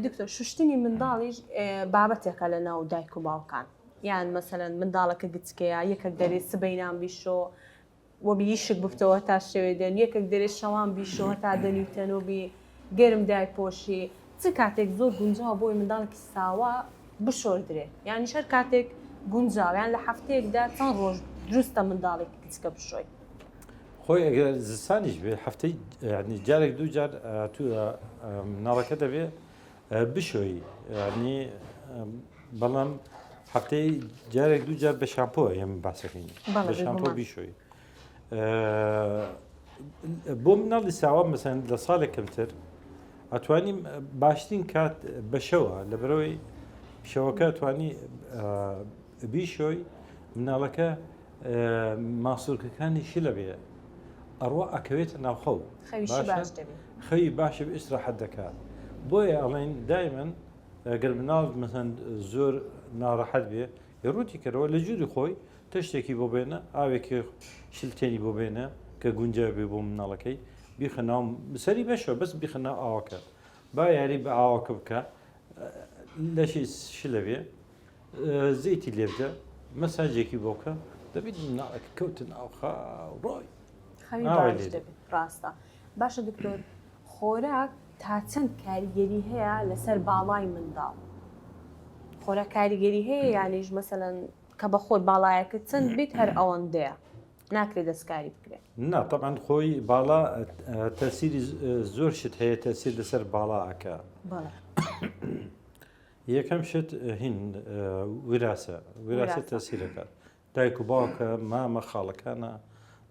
دکتۆر شوشتنی منداڵیش بابەتێکە لە ناو دایک و باوکان یان مەسەلەن منداڵەکە گچکەیە یەکەک دەرێ سبەینان بیشۆ وەبی یشک بفتەوە تا شەوێ دێن یەکەک دەرێ شەوان بیشۆ هەتا دەنی و تەنۆبی گەرم دایپۆشی چ کاتێک زۆر گونجاوە بۆی منداڵێکی ساوا بشۆردرێ یانیش هەر کاتێک گونجاوە یان لە هەفتەیەکدا چەند ڕۆژ دروستە منداڵێکی گچکە بشۆی؟ خۆی ئەگەر زستانیش بێ هەفتەی یعنی جارێک دوو جار مناڵەکە دەبێ بشۆی یعنی بەڵام هەفتەی جارێک دوو جار بە شامپۆ ئێمە باسەکەین بە شامپۆ بیشۆی بۆ مناڵی ساوا مەسەن لە ساڵێک کەمتر ئەتوانی باشترین کات بە شەوە لە بەرەوەی شەوەکە توانی بیشۆی مناڵەکە ماسولکەکانی شلە بێ ئەڕوا ئەکەوێتە ناوخەو خەوی باشە ئیسراحەت دەکات بۆیە ئەڵێن دایمەن گەر مناڵ مەسەن زۆر ناڕەحەت بێ ڕووتی کەرەوە لە ژووری خۆی تەشتێکی بۆ بێنە ئاوێکی شلتێنی بۆ بێنە کە گونجاو بێ بۆ مناڵەکەی بیخە ناو سەری بەشەوە بەس بیخە ناو ئاوەکە با یاری بە ئاوەکە بکە لەشی شلە بێ زەیتی لێ بدە مەساجێکی بۆ بکە دەبیت مناڵەکە کەوتە ناو خاو ڕۆی خەوی باش دەبێت ڕاستە باشە دکتۆر خۆراک تا چەند کاریگەری هەیە لەسەر باڵای منداڵ خۆراک کاریگەری هەیە یانیش مەسەلەن کە بە خۆت باڵایەکە چەند بیت هەر ئەوەندەیە ناکرێت دەستکاری بکرێت نا طبعا خۆی باڵا تەسیری زۆر شت هەیە تەسیر لەسەر باڵا ئەکا یەکەم شت هین ویراسە ویراسە تەسیرەکات دایک و باوکە مامە خاڵەکانە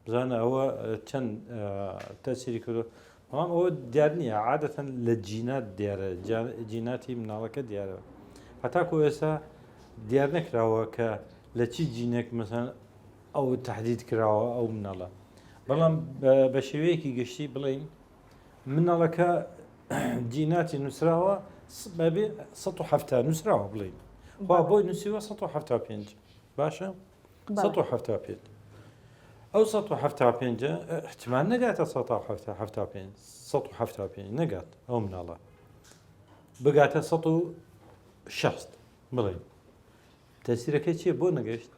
بزانە ئەوە چەند تەسیری کردو بەڵام ئەوە دیار نییە عادەتەن لە جینات دیارە جیناتی مناڵەکە دیارە هەتاکو ئێستا دیار نەکراوە کە لە چی جینێک مەسەن ئەو تهدید کراوە ئەو مناڵە بەڵام بە شێوەیەکی گشتی بڵین مناڵەکە جیناتی نووسراوە بەبێ 1970 نووسراوە بڵین خوا بۆی نووسیوە 1975 باشە 1975 ئەو 1975 احتمال نەگاتە 1975 1975 نەگات ئەو مناڵە بگاتە 160 بڵێن تەسیرەکەی چییە بۆ نەگەشت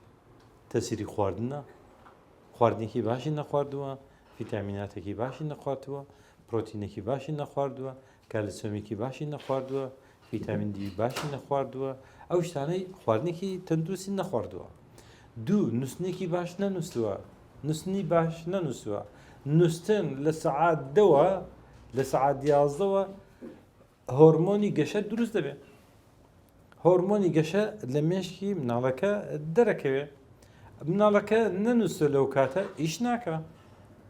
تەسیری خواردنە خواردنێکی باشی نەخواردووە فیتامیناتێکی باشی نەخواردووە پرۆتینێکی باشی نەخواردووە کالسیۆمێکی باشی نەخواردووە فیتامین دی باشی نەخواردووە ئەو شتانەی خواردنێکی تەندروستی نەخواردووە دوو نووسنێکی باش نەنووسووە نووسنی باش نەنووسووە نووسن لە سەعات دەوە لە سەعات یازدەوە هۆرمۆنی گەشە دروست دەبێت هۆرمۆنی گەشە لە مێشکی مناڵەکە دەرەکەوێ مناڵەکە نەنووسە لەو کاتە ئیش ناکە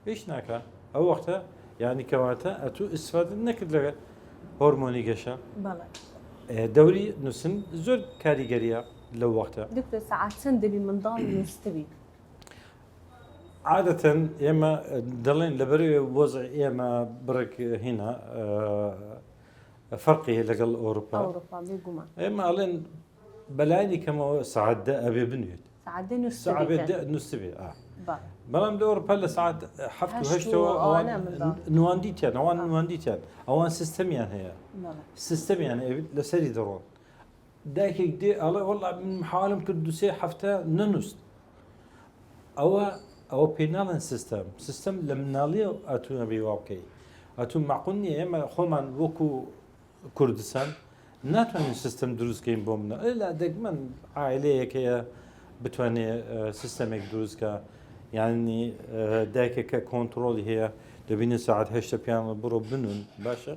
ئیش ناکە ئەو وەختە یعنی کەواتە ئەتوو ئیسفادە نەکرد لە هۆرمۆنی گەشە دەوری نووسن زۆر کاریگەریە لەو وەختە دکتۆر سەعات چەند دەبی منداڵ نووستبی عادەتەن ئێمە دەڵێن لەبەرەوەی وەزع ئێمە بڕێک هینا فەرقی هەیە لەگەڵ ئەوروپا ئێمە ئەڵێن بەلایانی کەمەوە سعات دە ئەبێ بنوێت نووسبێ بەڵام لە ئەوروپا لە سعات هەفت و هەشتەوە ئەوان نواندیتیان ئەوان نواندیتیان ئەوان سیستەمیان هەیە سیستەمیان لەسەری دەڕۆن دایکێک دێ ئەڵێ وەڵا من محاولم کرد دوسێ هەفتە نەنووست ئەوە ئەوە پێی ناڵێن سیستەم سیستەم لە مناڵیە ئەتوو نەبی وا بکەی ئەتوو مەعقول نییە ئێمە خۆمان وەکو کوردستان ناتوانین سیستەم دروستکەین بۆ منە ئەلا دەگمەن عائلەیەک هەیە بتوانێ سیستەمێک دروستکە یعنی دایکێکە کۆنتترۆلی هەیە دەبینە ساعت هەشتە پیان بڕۆ بنون باشە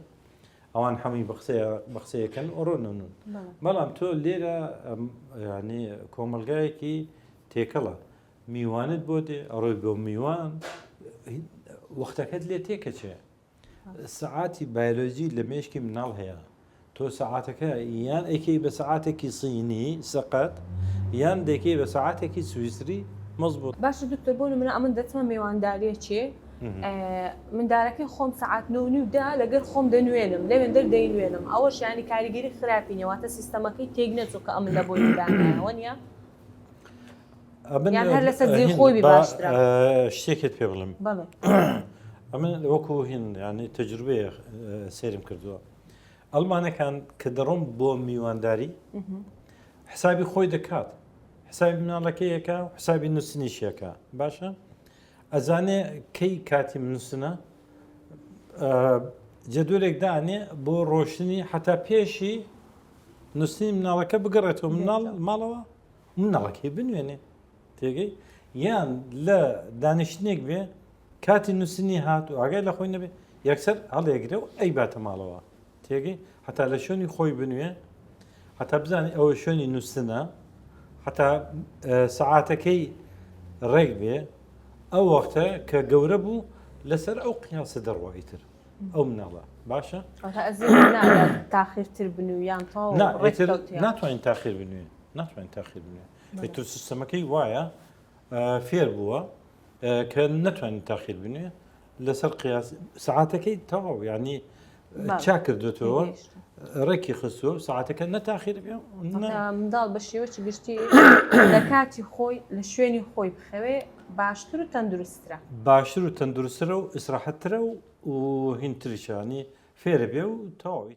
ئەوان هەمووی بە قسەیەکەن ئۆڕۆنون بەڵام تۆ لێرە ینی کۆمەلگایەکی تێکەڵە میوانت بۆ دێ ئەڕۆی بۆ میوان وەختەکەت لێ تێکەچێ سەعاتی بایۆلۆجی لە مێشکی مناڵ هەیە تۆ سەعاتەکە یان ئەیکەی بە سەعاتێکی سینی سەقەت یان دەکەی بە سەعاتێکی سویسری مەزبوط. باشە دکتۆر بۆ نمونە ئەمن دەچمە مێوانداریەکێ مندارەکەی خۆم سەعات نۆ و نیو دا لەگەر خۆم دەنوێنم لەوێندەر دەینوێنم ئەوەش یانی کاریگەری خراپی نیە واتە سیستەمەکەی تێک نەچوو کە ئەمن لە بۆی دانایە وەنیە؟ یان هەر لەسەر جێی خۆی بی باشترە؟ شتێکت پێ بڵێم ئەمن وەکو هین ینی تەجروبەیە سەیرم کردووە. ئەڵمانەکان کە دەڕۆن بۆ میوانداری حسابی خۆی دەکات حسابی مناڵەکەیەکە و حسابی نووسنیشیەکە باشە ئەزانێ کەی کاتی نووسنە جەدولێک دانێ بۆ ڕۆشتنی حتا پێشی نووسنی مناڵەکە بگەڕێتەوە مناڵ ماڵەوە مناڵەکەی بنوێنێ تێگەی یان لە دانیشتنێک بێ کاتی نووسنی هات و ئاگای لە خۆی نەبێ یەکسەر هەڵێگرێ و ئەیباتە ماڵەوە تێگەی هەتا لە شوێنی خۆی بنوێ هەتا بزانانی ئەوە شوێنی نووسنە هەتا سەعاتەکەی ڕێک بێ ئەو وەختە کە گەورە بوو لەسەر ئەو قیاسە دەڕوا ئیتر ئەو مناڵە باشە تاخیرتر بنویان ناتوانین تاخیر بنوێ ناتوانین تاخیر بنوێ ئیتر سیستەمەکەی وایە فێر بووە کە نەتوانین تاخیر بنوێ لەسەر قیاس سەعاتەکەی تەواو یعنی چا کردوێتەوە ڕێکی خستووە ساعتەکە نەتاخیر بێ منداڵ بە شێوەی گشتی لە کاتی خۆی لە شوێنی خۆی بخەوێ باشتر و تەندروسترە باشتر و تەندروسترە و ئیسراحەتترە و هینتریشانی فێرە بێ و تەواوی.